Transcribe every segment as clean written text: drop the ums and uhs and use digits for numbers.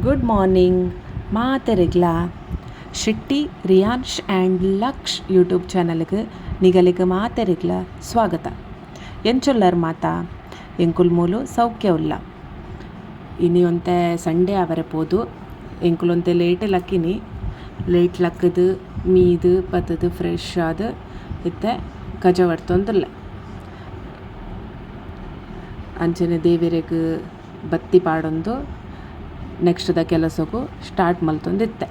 Good morning ಮಾತೆರೆಗ್ಲ Shetty Riyansh and Laksh YouTube ಚಾನಲ್ಗೆ ನಿಗಲಿಗೆ ಮಾತೆರೆಗ್ಲ ಸ್ವಾಗತ. ಎಂಚೊಲ್ಲರ್ ಮಾತಾ ಎಂಕುಲ್ ಮೂಲು ಸೌಖ್ಯ ಉಲ್ಲ. ಇನಿ ಒಂತೆ ಸಂಡೇ ಅವರೆ ಪೋದು ಎಂಕುಲೊಂತೆ ಲೇಟ್ ಲಕ್ಕಿನಿ, ಲೇಟ್ ಲಕ್ಕದು ಮೀದು ಬತ್ತದು ಫ್ರೆಶ್ ಆದ್ ಇತ್ತೆ ಕಜವರ್ತೊಂದುಲ್ಲ. ಅಂಚನೆ ದೇವೆರೆಗ್ ಬತ್ತಿ ಪಾಡೊಂದು ನೆಕ್ಸ್ಟ್ ದ ಕೆಲಸಗು ಸ್ಟಾರ್ಟ್ ಮಲ್ತೊಂದಿತ್ತೆ.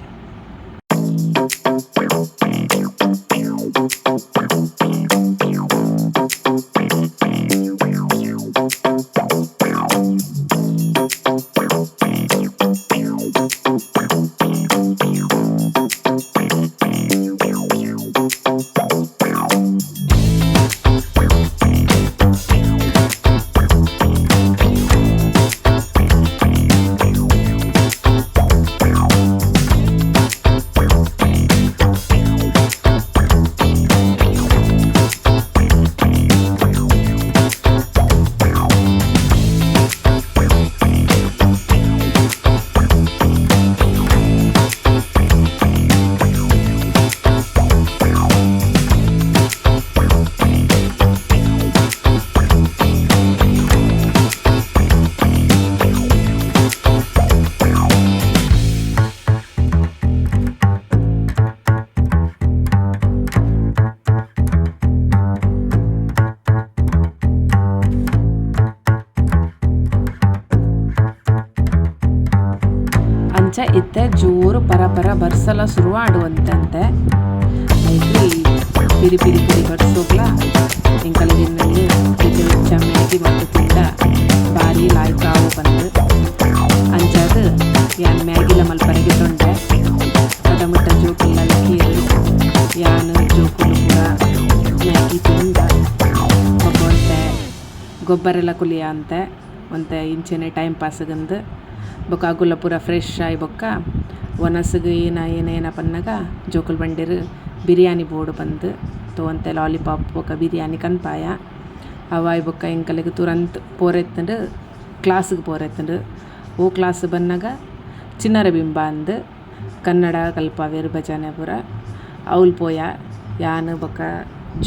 ಅಂಚ ಇತ್ತೆ ಜೋರು ಪರ ಪರ ಬರ್ಸಲ ಶುರು ಆಡುವಂತಂತೆ. ಪಿರಿ ಪಿರಿ ಪಿರಿ ಬರ್ಸೋಗ್ಲ ಎಂಕಲ್ಗಿನ್ನಲ್ಲಿ ಬೆಚ್ಚ ಬೆಚ್ಚ ಮ್ಯಾಗಿ ಮತ್ತು ತಿಂದ ಬಾರಿ ಲಾಯ್ಕಾವು ಬಂದು. ಅಂಚಾದ್ ಯಾನ್ ಮ್ಯಾಗಿಲ ಮಲ್ಪರೆಗೆ ತೊಂಡೆ ಪದಮುಟ್ಟ ಜೋಕುಲ್ಲ ಲಕ್ಕಿಯೆರ್, ಯಾನ್ ಜೋಕುಲು ಪೂರ ಮ್ಯಾಗಿ ತಿಂದ. ಬೊಕ ಒಂತೆ ಗೊಬ್ಬರೆಲ ಕುಲಿಯ ಅಂತೆ ಒಂತೆ ಇಂಚೆನೆ ಟೈಮ್ ಪಾಸ್ಗಂದು. ಬೊಕ ಅಗುಲ ಪೂರ ಫ್ರೆಶ್ ಆಯಿ ಬೊಕ್ಕ ವನಸುಗು ಏನ ಏನ ಏನ ಪನ್ನಗ ಜೋಕುಲು ಬಂಡೆರ್ ಬಿರಿಯಾನಿ ಬೋಡು ಬಂದು ತೋಂತೆ ಲಾಲಿಪಾಪ್ ಬೊಕ ಬಿರಿಯಾನಿ ಕನ್ಪಾಯ. ಅವಾಯ್ ಬೊಕ್ಕ ಎಂಕಲೆಗ್ ತುರಂತ್ ಪೋರೆತ್ತುಂಡು, ಕ್ಲಾಸ್ಗ್ ಪೋರೆತ್ತುಂಡು. ಓ ಕ್ಲಾಸ್ ಬನ್ನಗ ಚಿನ್ನರ ಬಿಂಬ ಅಂದ್ ಕನ್ನಡ ಕಲ್ಪಾವೆರ್ ಭಜನೆ ಪೂರ ಅವ್ಲು ಪೋಯ ಯಾನ್ ಬೊಕ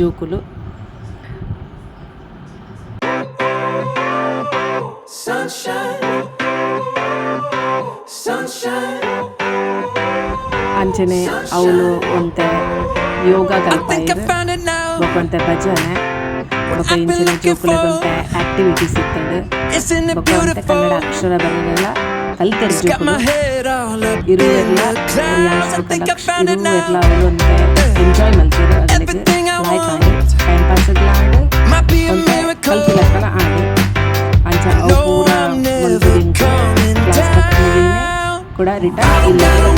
ಜೋಕುಲು. ಅಂಚನೆ ಅವ್ಲು ಒಂತೆ ಯೋಗ ಕಲ್ಪಾಯೆರ್, ಬೊಕ ಒಂತೆ ಭಜನೆ, ಬೊಕ ಇಂಚಿನ ಜೋಕುಲೆಗ್ ಒಂತೆ ಆಕ್ಟಿವಿಟೀಸ್ ಇತ್ತುಂಡು. ಬೊಕ ಒಂತೆ ಕನ್ನಡ ಅಕ್ಷರ ಬರೆರೆಲ ಕಲ್ತೆರ್ ಜೋಕುಲು. ಇರುವೆರ್ಲ ರಿಯಾನ್ಸ್ ಬೊಕ ಲಕ್ಷ್ ಇರುವೆರ್ಲ ಅವ್ಲು ಒಂತೆ ಎಂಜಾಯ್ ಮಲ್ತೆರ್. ಅಗಲೆಗ್ ಲಾಯ್ಕ್ ಆಂಡ್, ಟೈಮ್ ಪಾಸ್ ಗ್ಲ ಆಂಡ್, ಒಂತೆ ಕಲ್ಪಿಲಕ್ಕಲ ಆಂಡ್. ಅಂಚ ಅವು ಪೂರ ಮಲ್ತುದು ಎಂಕ್ ಕ್ಲಾಸ್ ಮುಗಿನೆ ಕೂಡ ರಿಟರ್ನ್ ಇಲ್ಲಗ್.